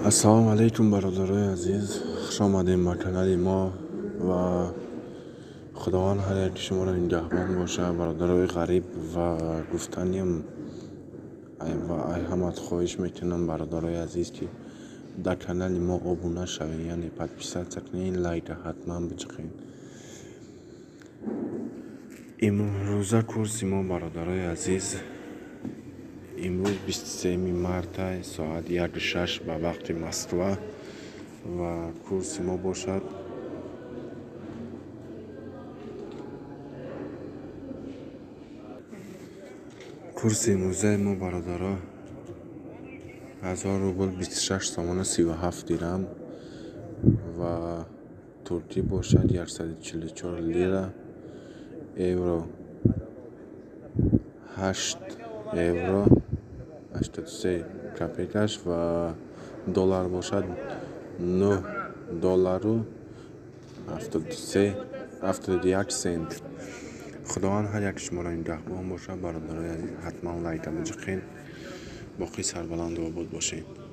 Ассалому алайкум, бародарои азиз, хуш омадем ба канали мо ва Худованд ҳар яки шуморо нигаҳбон бошад, бародарои ғариб. Ва гуфтаниям ва ай ҳамат хоҳиш мекунам, бародарои азиз, ки дар канали мо обуна шавед, яъне подписаться кунед, лайка ҳатман биҷиқед. Имрӯза курси мо, бародарои азиз, имрӯз 23 марта, соат 1:06 ба вақти Москва, ва курси мо бошад курси имрӯзаи мо, бародаро, 1000 рубл 26 сомона 37 дирам ва туркӣ бошад 144 лира, евро 8 евро 83 копейкаш ва доллар бошад 9 доллару 73 71 сент. Худованд ҳар яки шуморо нигаҳбон бошад, бародарои азиз, ҳатман лайка биҷиқед, боқӣ сарбаланду обод бошед.